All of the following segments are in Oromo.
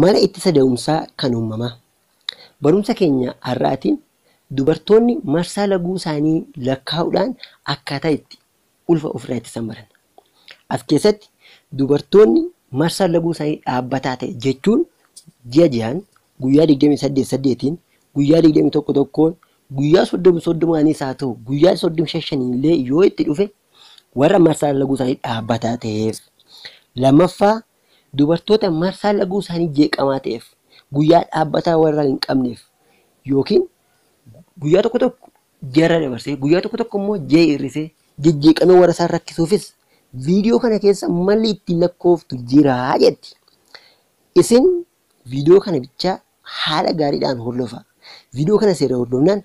Mala ittisa da'umsaa kan uumamaa. Barumsa keenya har'aatiin dubartoonni marsaa laguu isaanii lakkaa'uudhaan akkaataa itti ulfa ofirraa ittisan baranna. As keessatti dubartoonni marsaa laguu isaanii dhaabbataa ta'e jechuun ji'a ji'aan guyyaa 28 8, guyyaa 21 1, guyyaa 30 30 haa ta'u guyyaa 35 illee yoo itti dhufe warra marsaa laguu isaanii dhaabbataa ta'eef. Lammaffaa, dubartoota marsaa laguu isaanii jeeqamaa ta'eef, guyyaa dhaabbataa warra hin qabneef yookiin guyyaa tokko tokko ji'arra dabarsee guyyaa tokko tokko immoo ji'a hir'isee jejjeeqamee warra isaan rakkisuufis viidiyoo kana keessa malli ittiin lakkooftu jiraa jetti. Isin viidiyoo kana bichaa haala gaariidhaan hordofaa. Viidiyoo kana seera hordofnaan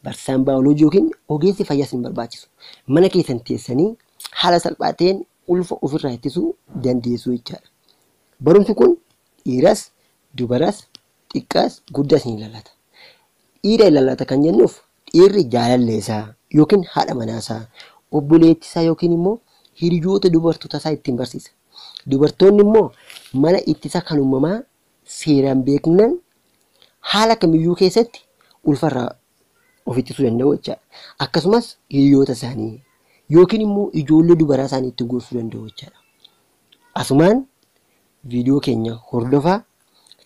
barsiisaan baayoloojii yookiin ogeessi fayyaa isin barbaachisu. Mana keessan teessanii haala salphaa ta'een ulfa ofirraa ittisuu dandeessu jechaadha. Barumsi kun dhiiras, dubaras, xiqqaas, guddaas ni ilaallata. Dhiira ilaallata kan jennuuf dhiirri jaalallee isaa yookiin haadha manaasaa, obboleettii isaa yookiin immoo hiriyoota dubartoota isaa ittiin barsiisa. Dubartoonni immoo mala ittisa kan uumamaa seeraan beeknan haala kamiyyuu keessatti ulfarraa of ittisuu danda'u jechaadha. Akkasumas hiriyoota isaanii yookiin immoo ijoollee dubaraa isaanii ittiin gorsuu danda'u jechaadha. Asumaan viidiyoo keenya hordofaa,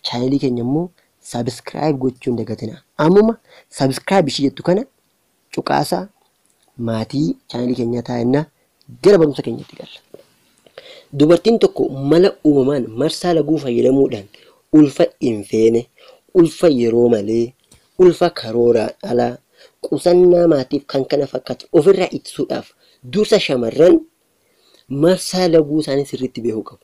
chaanelii keenya immoo subscribe gochuu hin dagatinaa. Ammuma subscribe ishii jettu kana cuqaasaa maatii chaanelii keenyaa taa'ennaa gara barumsa keenyatti galla. Dubartiin tokko mala uumamaan marsaa laguu fayyadamuudhaan ulfa hin feene, ulfa yeroo malee, ulfa karooraan alaa, qusannaa maatiif kan kana fakkaatu ofirraa ittisuudhaaf dursa shamarran marsaa laguu isaanii sirriitti beekuu qabu.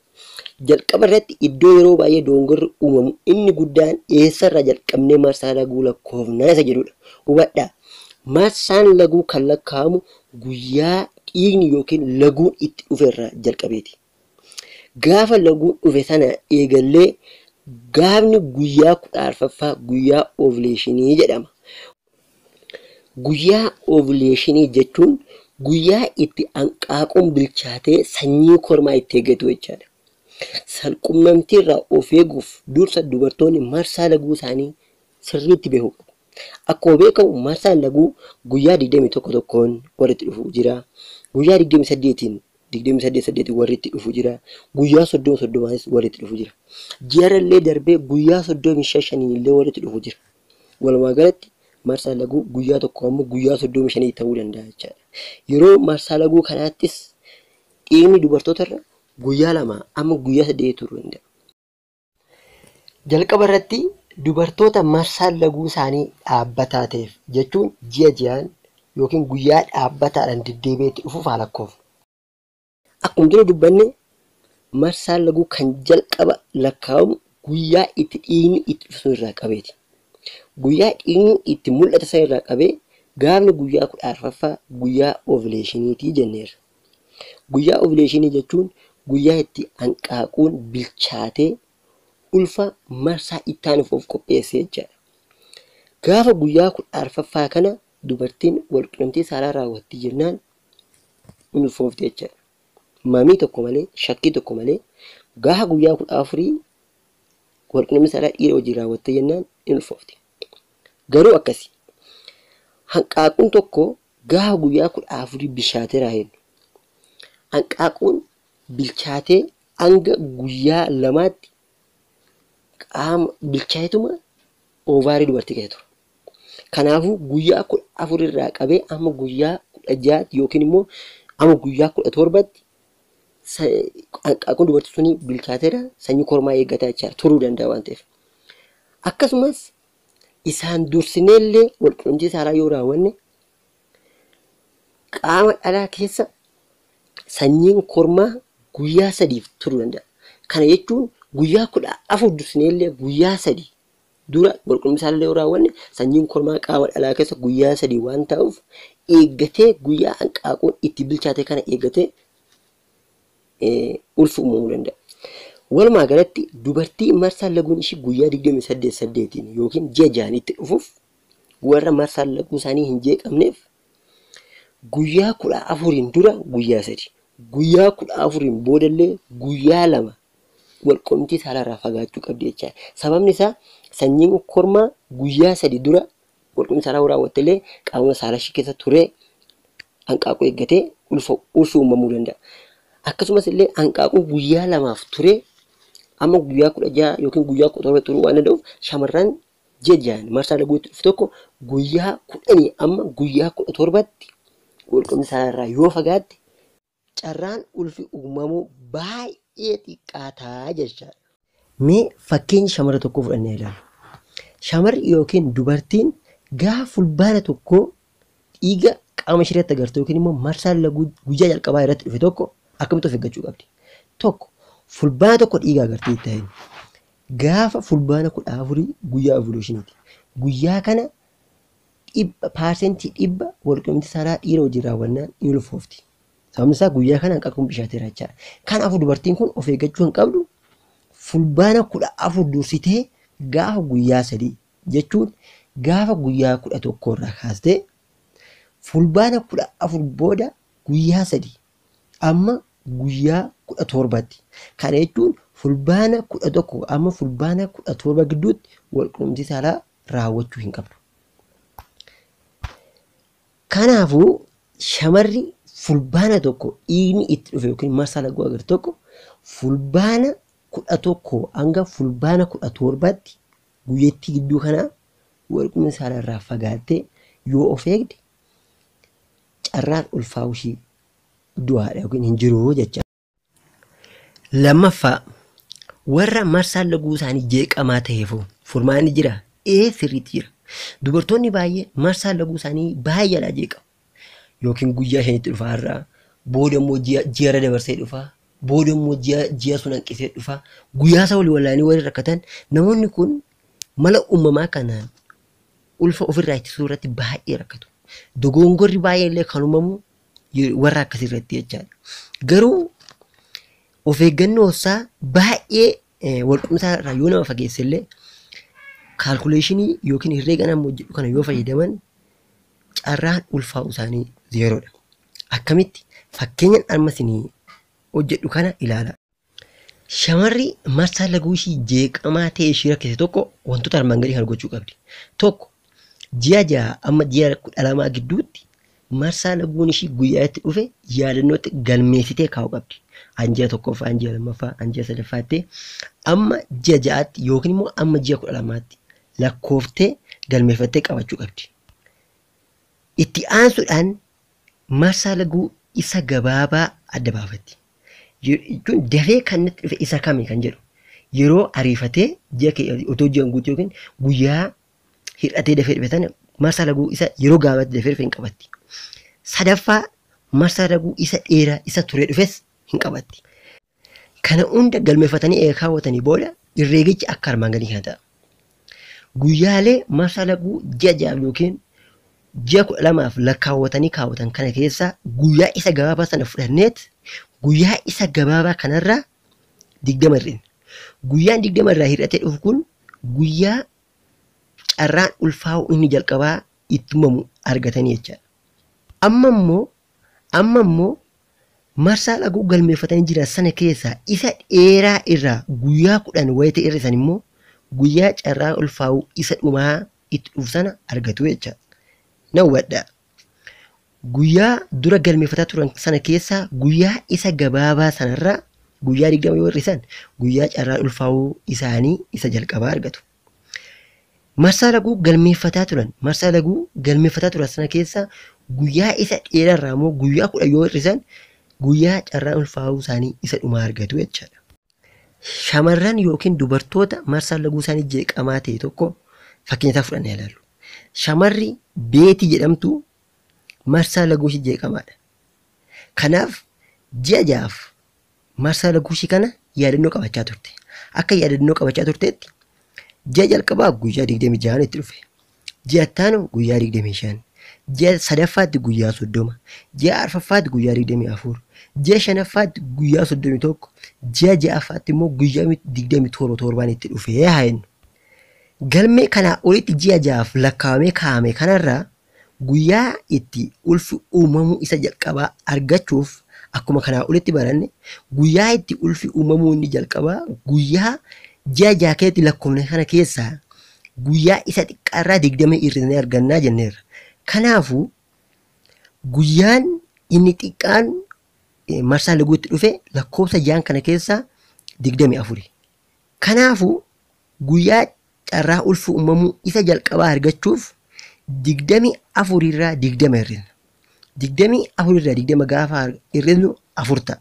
Jalqaba irratti iddoo yeroo baay'ee dogongorri uumamu inni guddaan eessarraa jalqabnee marsaa laguu lakkoofnaa isa jedhudha. Hubadhaa, marsaan laguu kan lakkaa'amu guyyaa dhiigni yookiin laguun itti dhuferraa jalqabeeti. Gaafa laguun dhufe sana eegallee gaafni guyyaa 14ffaa guyyaa ovuleeshinii jedhama. Guyyaa ovuleeshinii jechuun guyyaa itti hanqaaquun bilchaatee sanyii kormaa itti eeggatu jechaadha. Salqunnamtii irraa of eeguuf dursa dubartoonni marsaa laguu isaanii sirriitti beekuu qabu. Akkuma beekamu marsaan laguu guyyaa 21 1 warri itti dhufu jira. Guyyaa 28 28 8 warri itti dhufu jira. Guyyaa 30 30 warri itti dhufu jira. Ji'arra darbee guyyaa 35 illee warri itti dhufu jira. Walumaa galatti marsaan laguu guyyaa tokko ammoo guyyaa 35 ta'uu danda'a jechaadha. Yeroo marsaa laguu kanaattis dhiigni dubartootarra guyyaa 2 amma guyyaa 8 turuu danda'a. Jalqaba irratti dubartoota marsaan laguu isaanii dhaabbataa ta'eef jechuun ji'a ji'aan yookiin guyyaa dhaabbataadhaan deddeebi'ee itti dhufuuf haa lakkoofnu. Akkuma dura dubbanne marsaan laguu kan jalqaba lakkaa'amu guyyaa itti dhiigni itti dhufu irraa qabeeti. Guyyaa dhiigni itti mul'ata sana irraa qabee gaafni guyyaa 14ffaa guyyaa ovuleeshiniitii jenneerra. Guyyaa ovuleeshinii jechuun guyyaa itti hanqaaquun bilchaatee ulfa marsaa itti aanuuf of qopheesse jechaadha. Gaafa guyyaa 14ffaa kana dubartiin walqunnamtii saalaa raawwatti jennaan ulfoofte jechaadha. Mamii tokko malee, shakkii tokko malee gaafa guyyaa 14 walqunnamtii saalaa dhiira wajjin raawwatte jennaan in ulfoofte. Garuu akkasi. Hanqaaquun tokko gaafa guyyaa 14 bilchaatee raawwannu. Hanqaaquun bilchaatee hanga guyyaa 2tti qaama bilchaatuma oovaarii dubartii keessa tura. Kanaafuu guyyaa 14 irraa qabee amma guyyaa 16 yookiin immoo amma guyyaa 17tti hanqaaquun dubartii sunii bilchaateera sanyii kormaa eeggataa jechaadha turuu danda'a waan ta'eef. Akkasumas isaan dursineellee walqunnamtii saalaa yoo raawwanne qaama dhalaa keessa sanyiin kormaa guyyaa 3 turuu danda'a. Kana jechuun guyyaa 14 dursineellee guyyaa 3 dura walqunnamtii saalaa yoo raawwanne sanyiin kormaa qaama dhalaa keessa guyyaa 3 waan ta'uuf eeggatee guyyaa hanqaaquun itti bilchaate kana eeggatee ulfa uumamuu danda'a. Walumaa galatti dubartii marsaan laguun ishii guyyaa 28 8 yookiin ji'a ji'aan itti dhufuuf warra marsaan laguu isaanii hin jeeqamneef guyyaa 14 dura guyyaa 3, guyyaa 14 boodallee guyyaa 2 walqunnamtii saalaarraa fagaachuu qabdi jechaadha. Sababni isaa sanyiin kormaa guyyaa 3 dura walqunnamtii saalaa raawwatte illee qaama saalaa ishee keessa turee hanqaaquu eeggatee ulfi uumamuu danda'a. Akkasumas illee hanqaaquu guyyaa 2 turee amma guyyaa 16 yookiin guyyaa 17 turuu waan danda'uuf shamarran ji'a ja'an marsaa laguutti dhufu tokko guyyaa 10 amma guyyaa 17tti walqunnamtii saalaarraa yoo fagaatte carraan ulfi uumamuu baay'ee xiqqaataa jechaadha. Mee fakkeenya shamara tokkoo fudhannee ilaallu. Shamarri yookiin dubartiin gaafa fulbaana tokkoo dhiiga qaama ishee irratti agartu yookiin immoo marsaa laguu guyyaa jalqabaa irratti dhufe tokko akkamitti of eeggachuu qabdi? Tokko fulbaana tokko dhiiga agartee itti hayin. Gaafa fulbaana 14 guyyaa ovuleeshiniiti. Guyyaa kana 100% walqunnamtii saalaa dhiira wajjin raawwannaan ni ulfoofti. Sababni isaa guyyaa kana hanqaaquun bishaateera jechaadha. Kanaafuu dubartiin kun of eeggachuu hin qabdu. Fulbaana 14 dursitee gaafa guyyaa 3 jechuun gaafa guyyaa 11 irraa kaastee fulbaana 14 booda guyyaa 3 amma guyyaa 17tti. Kana jechuun fulbaana 11 amma fulbaana 17 gidduutti walqunnamtii saalaa raawwachuu hin qabdu. Kanaafuu shamarri fulbaana tokko dhiigni itti dhufe yookiin marsaa laguu agartu tokko fulbaana 11 hanga fulbaana 17tti guyyattii gidduu kanaa walqunnamtii saalaa irraa fagaattee yoo of eegde carraan ulfaa'uu ishii du'aadha yookiin hin jiru jecha. Lammaffaa warra marsaan laguu isaanii jeeqamaa ta'eefoo furmaanni jira? Ee sirriitti jira. Dubartoonni baay'ee marsaan laguu isaanii baay'eedha jeeqamu. Yookiin guyyaa 5tti dhufaa irraa booda immoo ji'a dabarsee dhufaa booda immoo ji'a sun hanqisee dhufaa guyyaa isa walii wallaanii warri rakkatan namoonni kun mala uumamaa kanaan ulfa ofirraa ittisuu irratti baay'ee rakkatu. Dogongorri baay'ee illee kan uumamu warra akkasii irratti jechaadha. Garuu of eeggannoo isaa baay'ee walqunnamtii irraa yoo nama fageesse illee kaalkuleeshinii yookiin herreega nama hojjedhu kana yoo fayyadaman carraan ulfaa'uu isaanii 0dha. Akkamitti fakkeenyaan amma isinii hojjedhu kana ilaala. Shamarri marsaa laguu ishii jeeqamaa ta'e ishii rakkise tokko wantoota armaan gadii kana gochuu qabdi. Tokko ji'a 6 amma ji'a 12 gidduutti marsaa laguun ishii guyyaa itti dhufe yaadannootti galmeessitee kaa'uu qabdi. An ji'a 1ffaa, an ji'a 2ffaa, an ji'a 3ffaatti amma ji'a 6tti yookiin immoo amma ji'a 12tti lakkooftee galmeeffattee qabachuu qabdi. Itti aansuudhaan marsaa laguu isa gabaabaa adda baafatti. Jechuun dafee kan natti dhufe isa kami kan jedhu yeroo ariifatee ji'a otoo ji'an guutuu yookiin guyyaa hir'atee dafee dhufe sana marsaa laguu isa yeroo gabaabaatti dafee dhufe hin qabatti. Sadaffaa marsaa laguu isa dheeraa isa turee dhufes hin qabatti. Kana hunda galmeeffatanii eega kaawwatanii booda herreegichi akka armaan gadii kana ta'a. Guyyaalee marsaa laguu ji'a 6 yookiin ji'a 12 lakkaawwatanii kaawwatan kana keessaa guyyaa isa gabaabaa sana fudhanneet guyyaa isa gabaabaa kanarraa 20 hir'ina. Guyyaan 20 irraa hir'atee dhufu kun guyyaa carraan ulfaa'uu inni jalqabaa itti uumamu argatanii jechaadha. Amma immoo marsaa laguu galmeeffatanii jiran sana keessaa isa dheeraa irraa guyyaa 10 wayita hir'isan immoo guyyaa carraan ulfaa'uu isa dhumaa itti dhufu sana argatu jechaadha. Na hubadhaa. Guyyaa dura galmeeffataa turan sana keessaa guyyaa isa gabaabaa sanarraa guyyaa 20 yoo hir'isan guyyaa carraan ulfaa'uu isaanii isa jalqabaa argatu. Marsaa laguu galmeeffataa turan marsaa laguu galmeeffataa turan sana keessaa guyyaa isa dheeraarraa immoo guyyaa 10 yoo hir'isan guyyaa carraan ulfaa'uu isaanii isa dhumaa argatu jechaadha. Shamarran yookiin dubartoota marsaa laguu isaanii jeeqamaa ta'e tokko fakkeenya isaa fudhannee ilaallu. Shamarri Beetii jedhamtu marsaa laguu ishii jeeqamaadha. Kanaaf ji'a 6 marsaa laguu ishii kana yaadannoo qabachaa turte. Akka yaadannoo qabachaa turteetti ji'a jalqabaa guyyaa 26 itti dhufe. Ji'a ittaanu guyyaa 25. Ji'a sadaffaatti guyyaa 30. Ji'a arfaffaatti guyyaa 24. Ji'a shanaffaatti guyyaa 31. Ji'a ja'affaatti immoo guyyaa 27 torbaan itti dhufe haa jennu. Galmee kanaa olitti ji'a 6 lakkaawamee kaa'ame kanarraa guyyaa itti ulfi uumamuu isa jalqabaa argachuuf Akkuma kanaa olitti baranne guyyaa itti ulfi uumamuu inni jalqabaa guyyaa ji'a ja'a keessatti lakkoofne kana keessaa guyyaa isa xiqqaarraa 20 hir'isnee argannaa jenneerra. Kanaafuu guyyaan inni xiqqaan marsaa laguutti dhufe lakkoofsa ja'an kana keessaa 24. Kanaafuu guyyaa carraa ulfi uumamuu isa jalqabaa argachuuf 24 irraa 20 hir'isna. 24 irraa 20 gaafa hir'isnu 4 ta'a.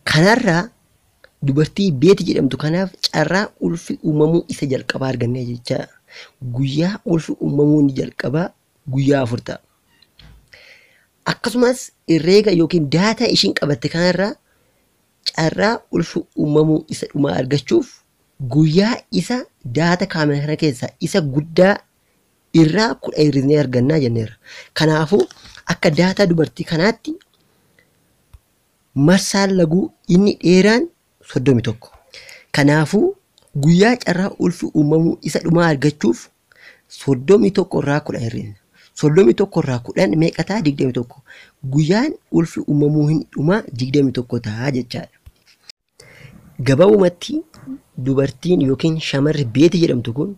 Kanarraa dubartii Beeti jedhamtu kanaaf carraa ulfi uumamuu isa jalqabaa argannee jecha guyyaa ulfi uumamuu inni jalqabaa guyyaa 4 ta'a. Akkasumas herreega yookiin daataa ishiin qabatte kanarraa carraa ulfi uumamuu isa dhumaa argachuuf guyyaa isa daata kaa'ame kana keessaa isa guddaa irraa 10 hir'isnee argannaa jenneerra. Kanaafuu akka daataa dubartii kanaatti marsaan laguu inni dheeraan 31. Kanaafuu guyyaa carraa ulfi uumamuu isa dhumaa argachuuf 31 irraa 10 hir'isna. 31 irraa 10 meeqa ta'a? 21. Guyyaan ulfi uumamuu hin dhumaa 21 ta'a jechaadha. Gabaabumatti dubartiin yookiin shamarri Beeti jedhamtu kun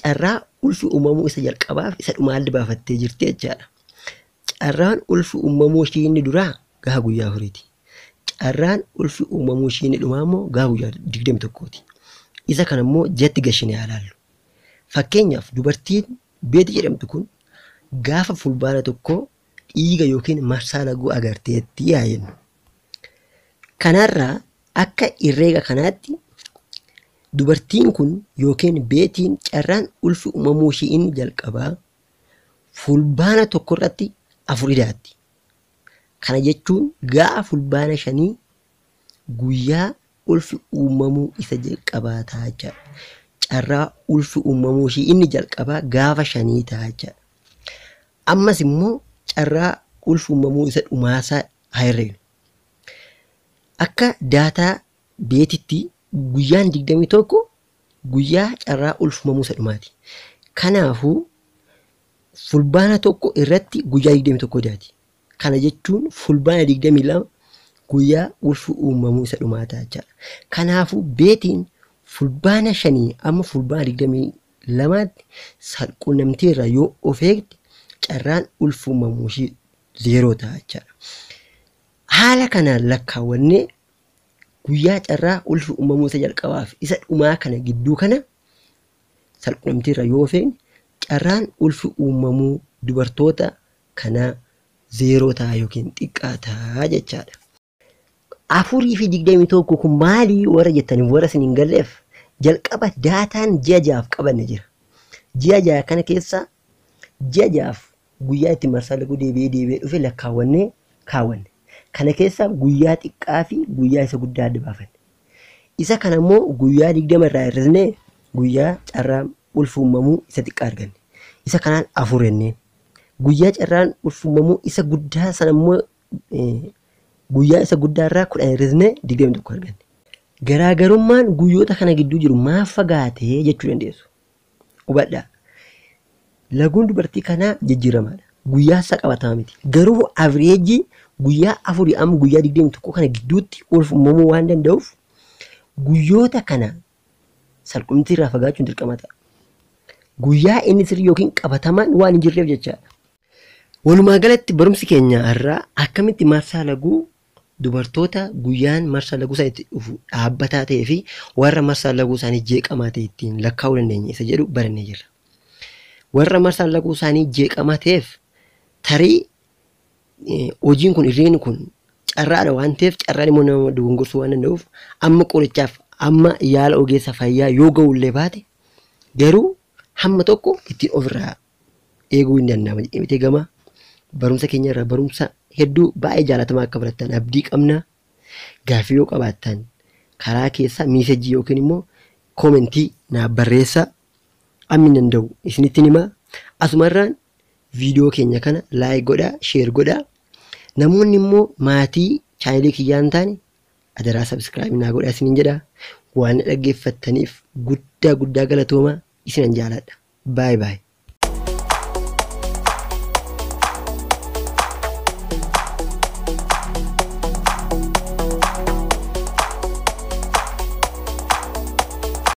carraa ulfi uumamuu isa jalqabaaf isa dhumaa adda baafattee jirti jechaadha. Carraan ulfi uumamuu ishii inni duraa gaha guyyaa 4ti. Carraan ulfi uumamuu ishii inni dhumaa immoo gaha guyyaa 21ti. Isa kana immoo jatti gashinee haa ilaallu. Fakkeenyaaf dubartiin Beeti jedhamtu kun gaafa fulbaana 1 dhiiga yookiin marsaa laguu agarteetti haa jennu. Kanarraa akka herreega kanaatti dubartiin kun yookiin Beetiin carraan ulfi uumamuu ishii inni jalqabaa fulbaana 1 irratti 4 idaatti. Kana jechuun gaafa fulbaana 5 guyyaa ulfi uumamuu isa jalqabaa ta'a jechaadha. Carraa ulfi uumamuu ishii inni jalqabaa gaafa 5 ta'a jechaadha. Ammas immoo carraa ulfi uumamuu isa dhumaasaa haa herreegnu. Akka daataa Beetitti guyyaan 21 guyyaa carraa ulfi uumamuu isa dhumaati. Kanaafuu fulbaana 1 irratti guyyaa 21 idaati. Kana jechuun fulbaana 22 guyyaa ulfi uumamuu isa dhumaa ta'a jechaadha. Kanaafuu Beetiin fulbaana 5 amma fulbaana 22tti salquunnamtii irraa yoo of eegde carraan ulfi uumamuu ishii 0 ta'a jechaadha. Haala kanaan lakkaawwannee guyyaa carraa ulfi uumamuu isa jalqabaaf isa dhumaa kana gidduu kana salquunnamtii irraa yoo of eegne carraan ulfi uumamuu dubartoota kanaa 0 ta'a yookiin xiqqaa ta'a jechaadha. 4 fi 21 kun maalii warra jettaniif warra isin hin galleef jalqaba daataan ji'a 6 qabanne jira. Ji'a 6 kana keessa ji'a 6 guyyaa itti marsaa laguu deebi'ee dhufe lakkaawwannee kaawwanne. Kana keessa guyyaa xiqqaa fi guyyaa isa guddaa adda baafanne. Isa kana immoo guyyaa 20 irraa hir'isnee guyyaa carraa ulfi uumamuu isa xiqqaa arganne. Isa kanaan 4 jenneen. Guyyaa carraan ulfi uumamuu isa guddaa sana immoo guyyaa isa guddaa irraa 10 hir'isnee 21 arganne. Garaagarummaan guyyoota kana gidduu jiru maaf fagaatee jechuu dandeessu. Hubadhaa. Laguun dubartii kanaa jijjiiramaadha. Guyyaa isaa qabatamaa miti. Garuu avireejii guyyaa 4 amma guyyaa 21 kana gidduutti ulfi uumamuu waan danda'uuf guyyoota kana salquunnamtii irraa fagaachuun dirqama ta'a. Guyyaa inni sirrii yookiin qabatamaan waan hin jirreef jechaadha. Walumaa galatti barumsi keenya har'aa akkamitti marsaa laguu dubartoota guyyaan marsaa laguu isaanii itti dhufu dhaabbataa ta'ee fi warra marsaa laguu isaanii jeeqamaa ta'e ittiin lakkaa'uu dandeenya isa jedhu barannee jirra. Warra marsaa laguu isaanii jeeqamaa ta'eef tarii hojiin kun herreegni kun carraadha waan ta'eef carraan immoo nama dogongorsuu waan danda'uuf amma qorichaaf amma yaala ogeessa fayyaa yoo ga'ullee baate garuu hamma tokko ittiin ofirraa eeguu hin danda'ama jedhamee gama barumsa keenya irraa barumsa hedduu baay'ee jaalatamaa akka barattan abdii qabna. Gaaffii yoo qabaattan karaa keessa miisejii yookiin immoo koomentii naaf barreessaa amma hin danda'u isinitti himaa. Asumarraan viidiyoo keenya kana laayik godhaa, sheer godhaa. Namoonni immoo maatii chaanelii kiyyaa hin taane adaraa sabskiraayib naa godhaa isiniin jedha. Waan dhaggeeffattaniif guddaa guddaa galatoomaa isinan jaaladha. Baay baay.